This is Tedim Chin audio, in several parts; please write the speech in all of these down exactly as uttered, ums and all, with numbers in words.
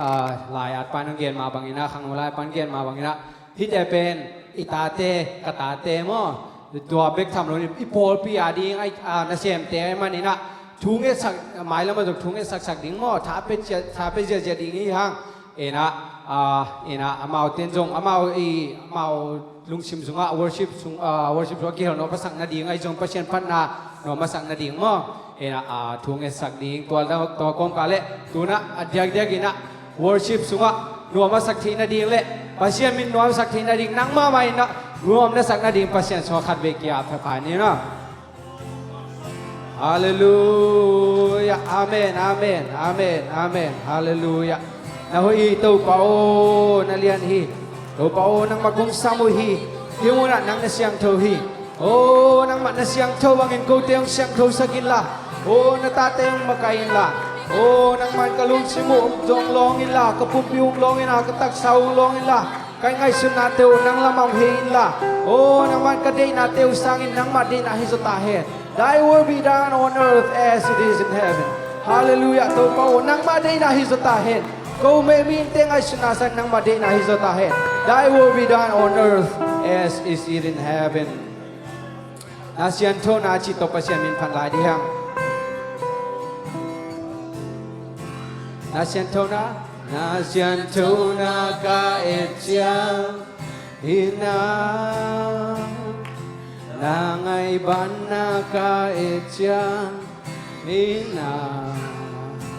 Ah, lai-at pan hong gen mah bangin ah, khangno lai-at pan gen mah bangin ah, hihte pen i tate, ka tate maw, tua bek tham lo in i pawlpi a ding, ai, ah, nasemte ahih manin ah thu ngetsak, mailam ah zong thu ngetsaksak ding maw, tha pia, tha pia ziahziah ding hi hang. Inah, ah, inah amau ten zong amau i, amau lungsim sungah worship sung, ah, worship sungah kihel nuam masak nading, ahi zong Pasian phatna nuam masak nading maw. Inah, ah, thu ngetsak ding tua, tua kawmkal leh tu-in ah a diakdiak inah worship sungah nuam masak theih nading leh Pasian min nuamsak theih nading nangmah mah inah nuam nasak nading Pasian sungah khatvei ki-ap pha ni na. Halleluiah. Amen, amen, amen, amen. Halleluiah. Na hoih hi Topa aw, na lian hi. Topa aw, nangmah kong sam uh hi. Hih munah nang na siangtho hi. Aw, nangmah na siangtho bangin kote hong siangthosak inla. Aw, na tate hong makaih inla. Aw, nangmah in ka lungsim uh zong lawng inla, ka pumpi uh lawng inla, ka taksa uh lawng inla, ka ngaihsutnate uh nang lamah hong hei inla. Aw, nangmah in ka deihnate uh sangin nangmah deihna hi zaw ta hen. Thy will be done on earth as it is in heaven. Halleluiah, Topa aw, nangmah deihna hi zaw ta hen. Ko mah mite ngaihsutna sangin nangmah deihna hi zaw ta hen. Thy will be done on earth as it is in heaven. Na sianthona cih tawh Pasian min phat lai dih hang. Na sianthona. Na sianthona ka et ciang hi na, na ngaihbatna ka et ciang hi na,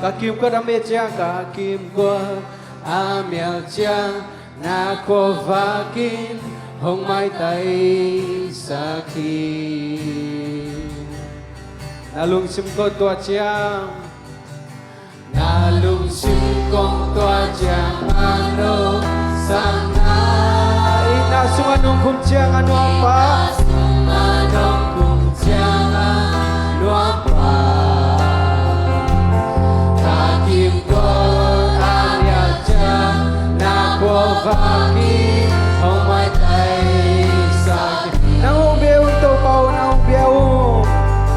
ka kimkot a mial ciang, ka kimkot a mial ciang, na khuavak in hong maitaisak hi. Na lungsim kong tuah ciang, na lungsim kong tuah ciang a nong sang na, i na sungah nong khum ciang a nuam pa, i na sungah nong khum ciang a nuam pa, ka kimkot a mial ciang, na khuavak in hong maitaisak hi. Nang hong bia ung Topa aw, nang hong bia ung.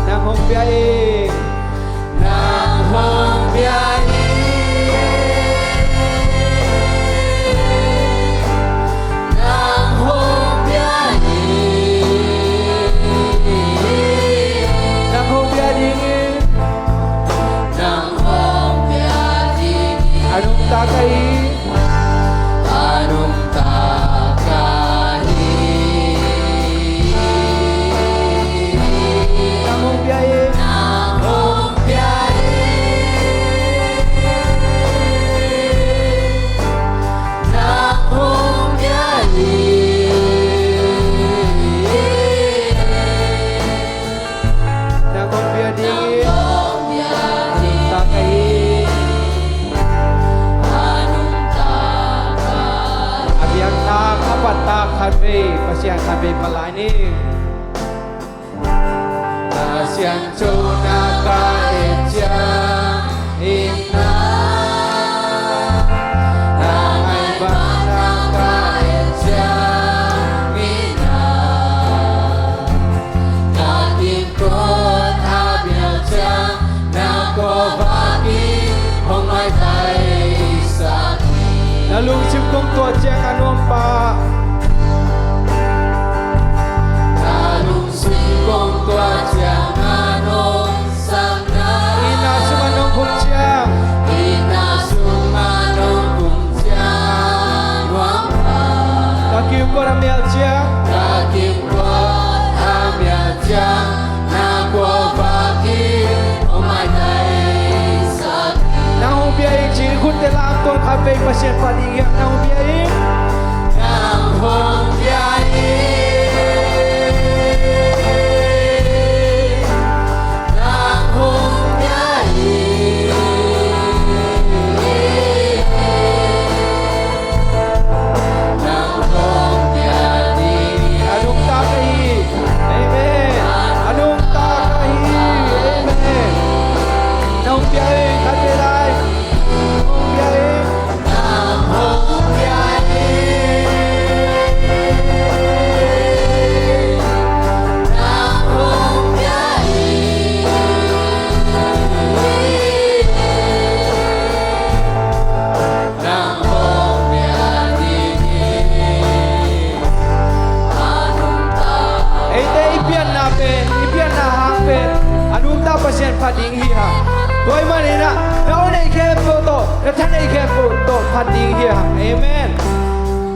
Nang hong bia ung. Nang hong bia ung. Nang hong bia ung. Nang hong bia ding hi. Nang hong bia ding hi. A nungta ka hi. A nungta ka hi. Nang hong bia ung. Nang hong bia ung. Nang hong bia ung. Nang hong bia ding hi. A nungta ka hi. A nungta ka hi. A biakna ka patta khatvei Pasian khatvei phat lai ni. Na sianthona ka et ciang hi na, na ngaihbatna ka et ciang hi na, ka kimkot a mial ciang, na khuavak in hong maitaisak hi. Na lungsim kong tuah ciang a nuam pa. Na lungsim kong tuah ciang a nong sang na, i na sungah nong khum ciang, i na sungah nong khum ciang a nuam pa, ka kimkot a mial ciang, ka kimkot a mial ciang, na khuavak in hong maitaisak hi. Nang hong bia ung ci, khutte lamto khatvei Pasian phat ding hi. Nang hong bia ung. Nang hong bia ung. Nang hong bia ung. Nang hong bia ding hi. A nungta ka hi. Amen. A nungta ka hi. Amen. Nang hong bia ung, khatvei lai. Nang hong bia ung. Nang hong bia ung. khempeuh tawh phat ding hi hang. Amen.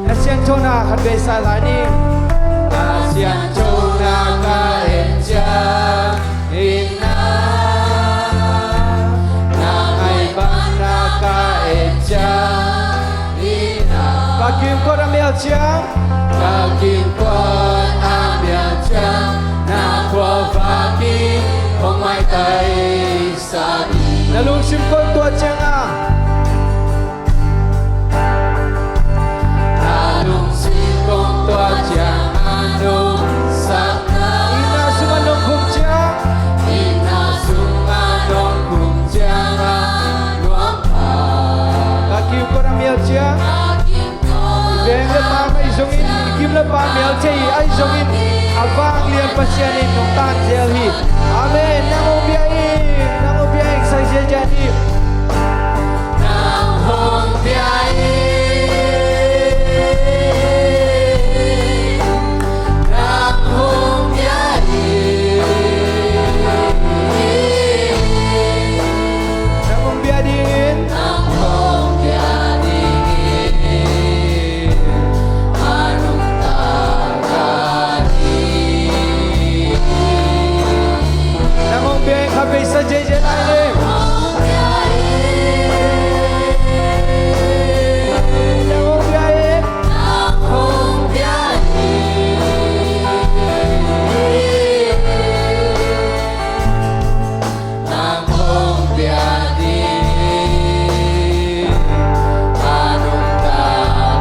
Na siangthona khat vei sa lai ni. Na siangthona ka et ciangin na, na ngaihbatna ka et ciangin na, ka kimkot a mial ciang, ka kimkot a mial ciang, na khuavak in hong maitaisa ding. Na lungsim kong tuah ciangin, na lungsim kong tuah ciangin nong sapna, i na sungah nong khum ciang, i na sungah nong khum ciangin nuam pha, ka kimkot a mial ciang, ka kimkot a mial ciang, i veng le paam ahi zongin, i gim le paam mial thei ahi zongin, a vanglian Pasian in nong tan zel hi. Amen. Nang hong bia ing, nang hong bia ing, sa ziahziah ni. Nang hong bia ing, nang hong bia ing, nang hong bia dingin, nang hong bia dingin a nungta ka hi. Nang hong bia ing, khat vei sa ziahziah lai ni. Nang hong bia ing, nang hong bia ing, nang hong bia dingin a nungta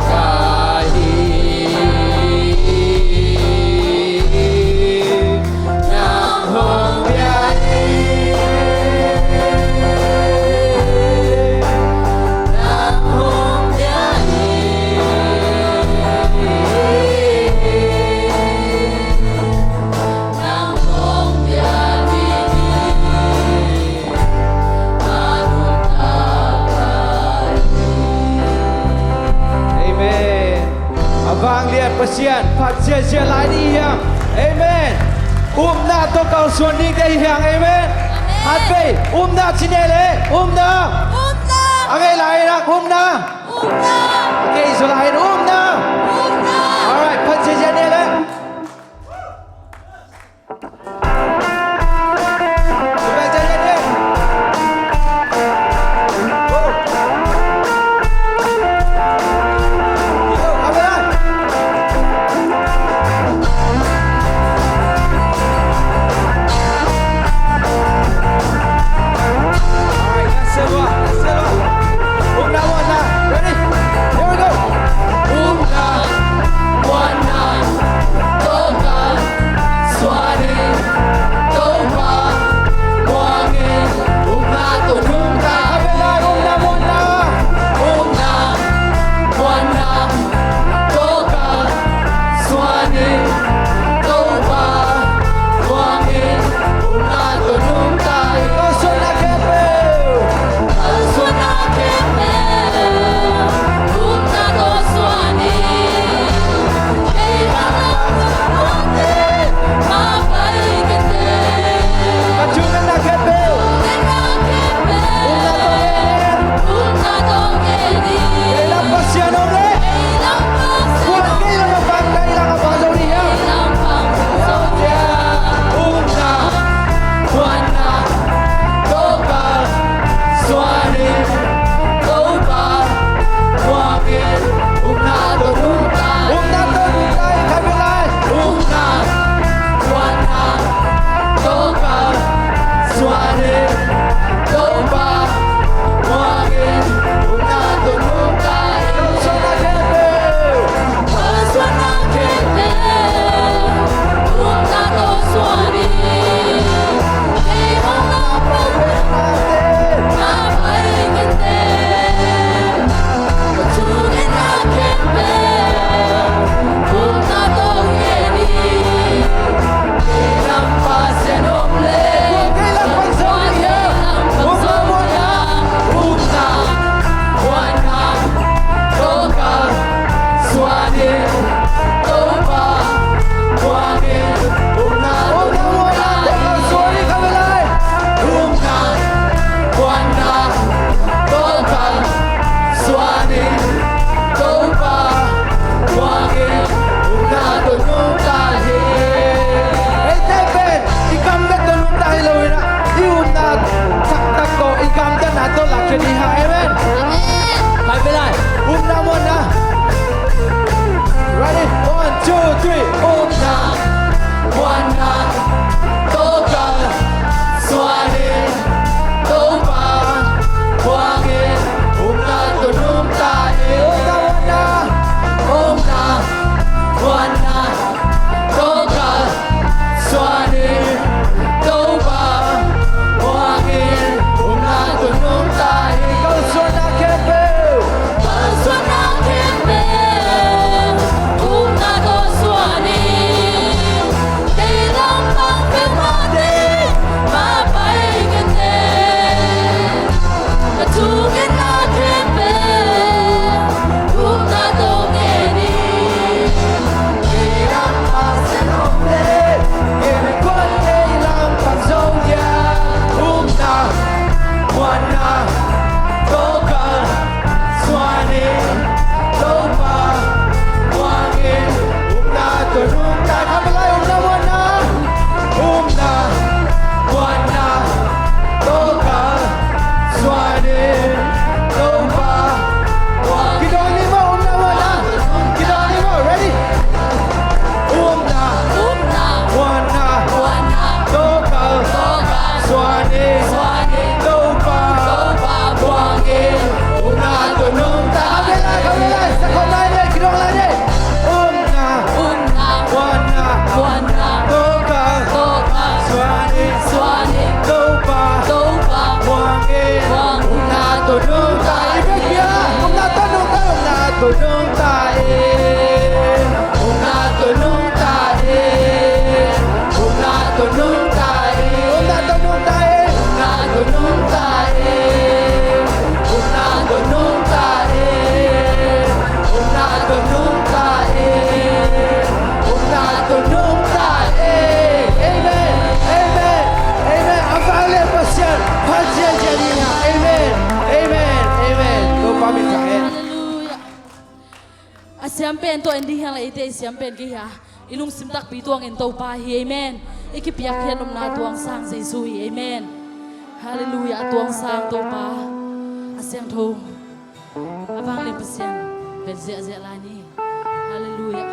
ka hi. Nang hong bia ing, nang hong bia ing, nang hong bia dingin a nungta ka hi. Amen. A vanglian Pasian phat ziahziah lai ni hi hang. Amen. Upna tawh kalsuan dingte hi hang. Amen. Amen. Khat vei upna ci ni leh, upna. Upna. A ngei lai in ah upna. Upna. A ngei zaw lai in upna. Upna. Alright, phat ziahziah ni leh. Ready? Amen. Amen. Amen. A vanglian Pasian phat ziahziah ni. Amen. Amen. Amen. Topa min thang hen. Halleluiah. A siam pen tawh en ding hi hang leh eite i siam pen kei hi a, i lungsim takpi tuang en Topa hi. Amen. I kipiakkhiat nopna tuang sang Jesu hi. Amen. Halleluiah. A tuang sang Topa a siangtho, a vanglian Pasian pen ziahziah lai ni. Halleluiah.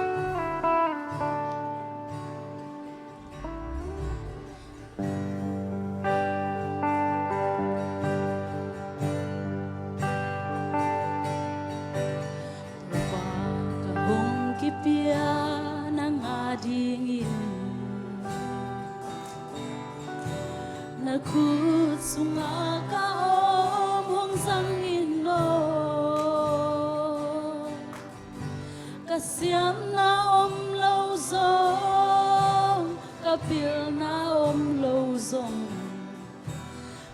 Topa, ka hong kipia nang adingin, na khut sungah ka om hong zangin aw. Ka siamna om lo zong, ka pilna om lo zong,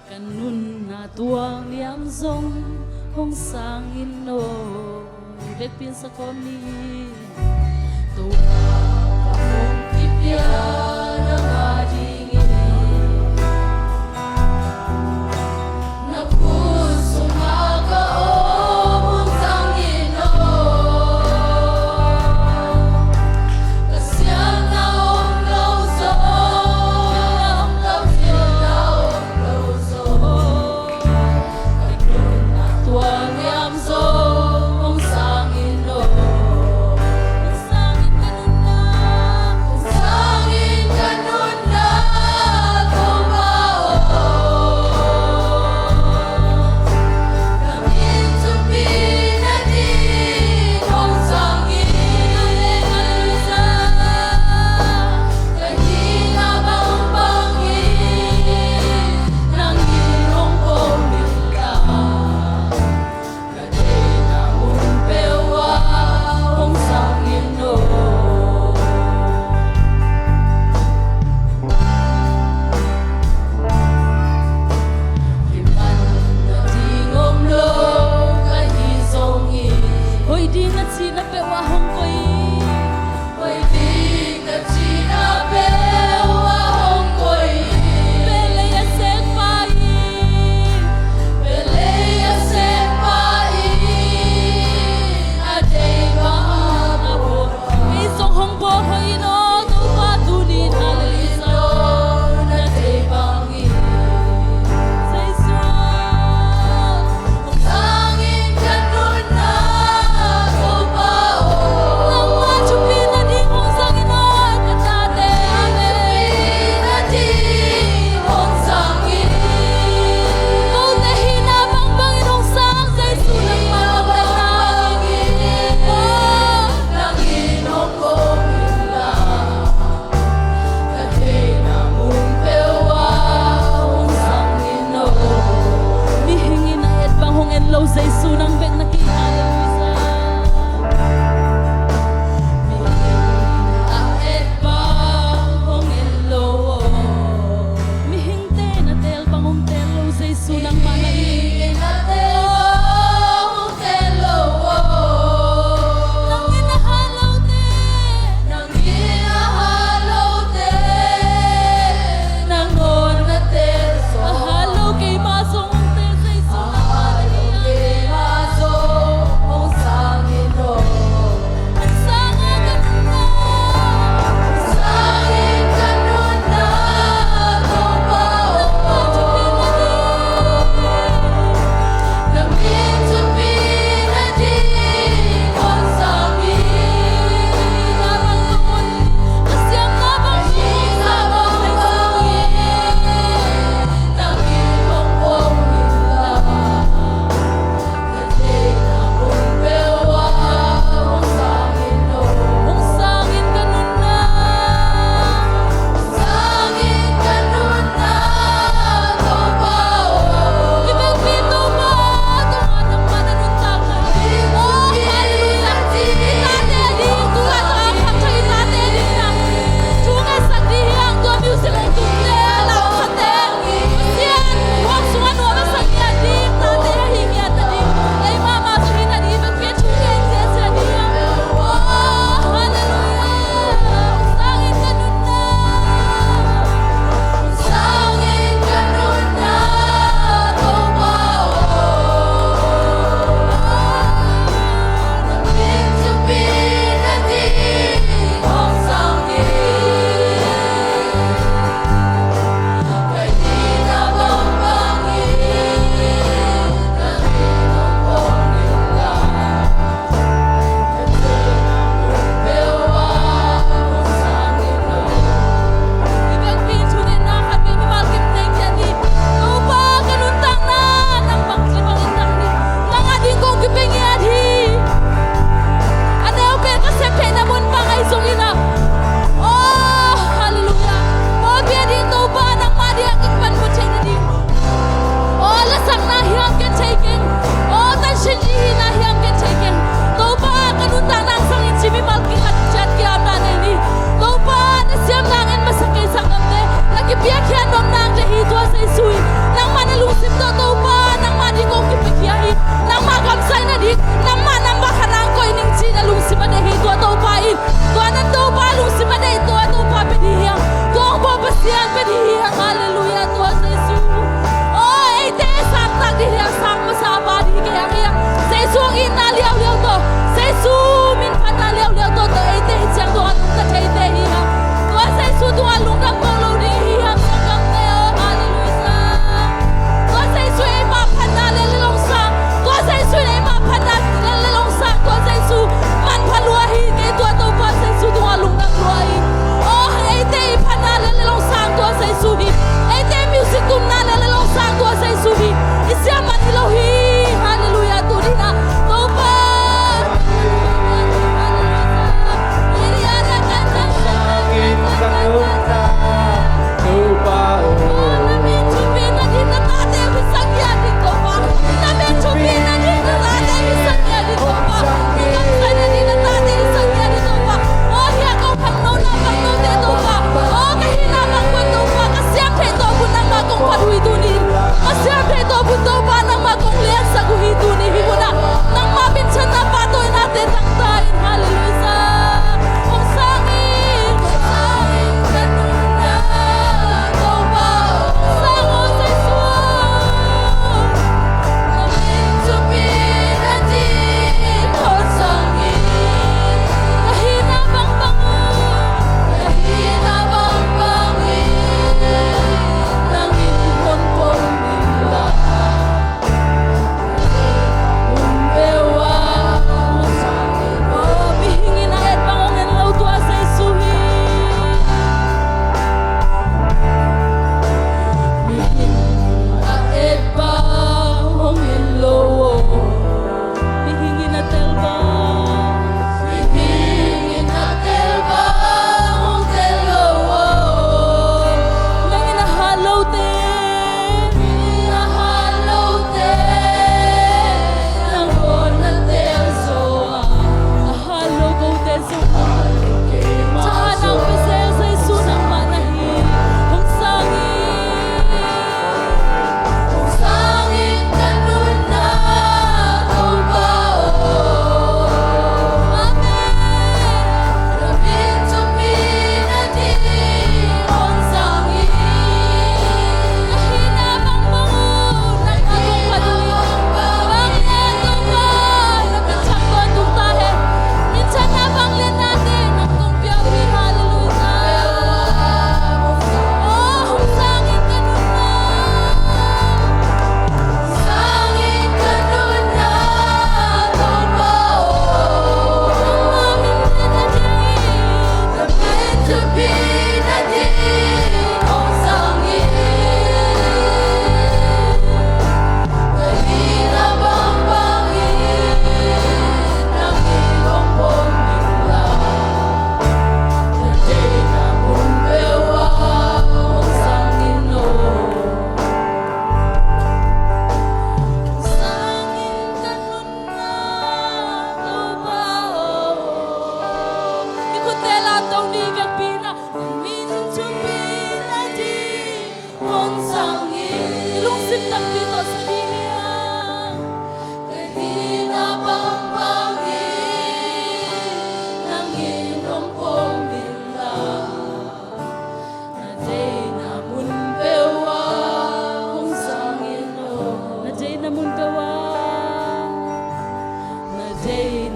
ka nunna tuang liam zong hong sangin aw. Vekpi in sa khawm ni. Topa, ka hong kipia nang adingin, na khut sungah ka om hong zangin aw. Ka siamna om lo zong, ka pilna om lo zong, ka nunna tuang liam zong hong sangin aw. Hong sangin ka nunna, hong sangin ka nunna, Topa aw. Ka min thupi nading hong sangin, ka hihna bangbang in nang in hong om inla, ka deihna mun peuh ah hong sangin aw. Kimanna ding om lo ka hi zongin, hoih ding na cihna peuh ah hong koih. Hoih ding na cihna peuh ah hong koih. Pelei a sekpa in, pelei a sekpa in, a deih bang a bawl. Kei zong hong bawl hoih in aw Topa tuni in. Halleluiah. Na deih bangin. Jesu. Hong sangin ka nunna Topa aw.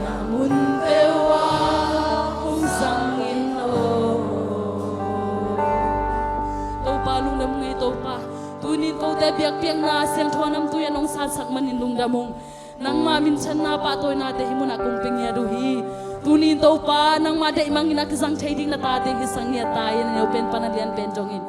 Na mun peuh ah hong zang in aw. Topa lungdam ngei Topa. Tunin kote biakpiakna siangtho namtui a nong satsak manin lungdam ung. Nangma minthanna pahtawinate hih munah kong pia ngiat uh hi. Tunin Topa nangma deih mangin a kizang thei ding na tate hi sang ngiat ta in, a neu pen pan a lian pen dongin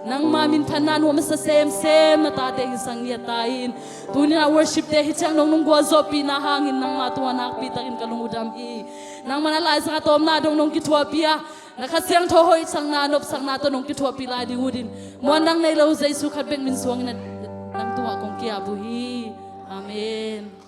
nangma minthanna nuam a sa semsem na tate hi sang ngiat ta in. Tunin a worship te hi ciang nong nung gualzawhpihna hangin nangma tua nakpi takin ka lung uh dam hi. Nangman a laizang a tawpna dong nong kithuahpih a, na Kha Siangtho hoihsakna nopsakna tawh nong kithuahpih lai ding uh din, muan dang nei lo Jesu khat bek min suangin a nang tungah kong ki-ap uh hi. Amen.